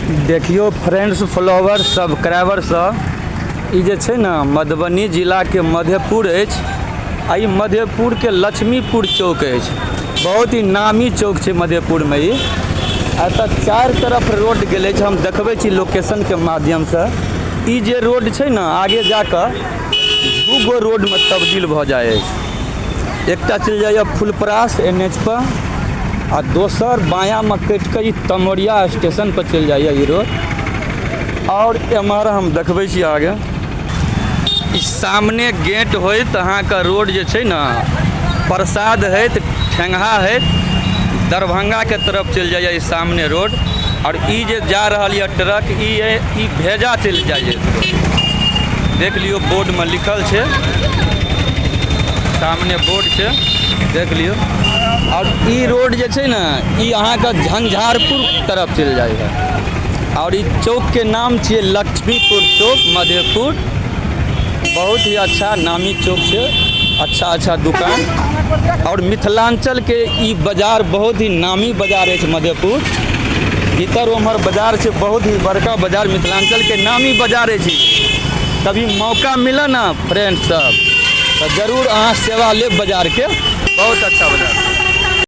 देखियौ friends, follower, subscriber सब, ई जे छै ने मधुबनी जिलाके मधेपुर अछि आ ई मधेपुरके लक्ष्मीपुर चौक अछि। बहुत ही नामी चौक छै मधेपुरमे ई। एतऽ चारि तरफ रोड गेल अछि। हम देखबै छी लोकेशनके माध्यमसँ। ई जे रोड छै ने, आगे जाकऽ दू गो रोडमे तब्दील भऽ जाइ अछि। एकटा चलि जाइए फुलपरास एन एच पर आ दोसर बायाँमे कटि कऽ ई तमोरिया स्टेशन पर चलि जाइए ई रोड। आओर एम्हर हम देखबै छी आगे, ई सामने गेट होइत अहाँके रोड जे छै ने, प्रसाद होइत, ठेंगहा होइत दरभंगाके तरफ चलि जाइए ई सामने रोड। आओर ई जे जा रहल यऽ ट्रक, ई ई भेजा चलि जाइए। देख लियौ, बोर्डमे लिखल छै, सामने बोर्ड छै, देख लियौ। आओर ई रोड जे छै ने, ई अहाँके झंझारपुर तरफ चलि जाइए। आओर ई चौकके नाम छियै लक्ष्मीपुर चौक, मधेपुर। बहुत ही अच्छा नामी चौक छै, अच्छा अच्छा दुकान। आओर मिथिलाञ्चलके ई बाजार बहुत ही नामी बाजार अछि मधेपुर। भीतर ओम्हर बाजार छै, बहुत ही बड़का बाजार, मिथिलाञ्चलके नामी बाजार अछि। कभी मौका मिले ने फ्रेंड सब, तऽ जरूर अहाँ सेवा लेब बाजारके। बहुत अच्छा बाजार।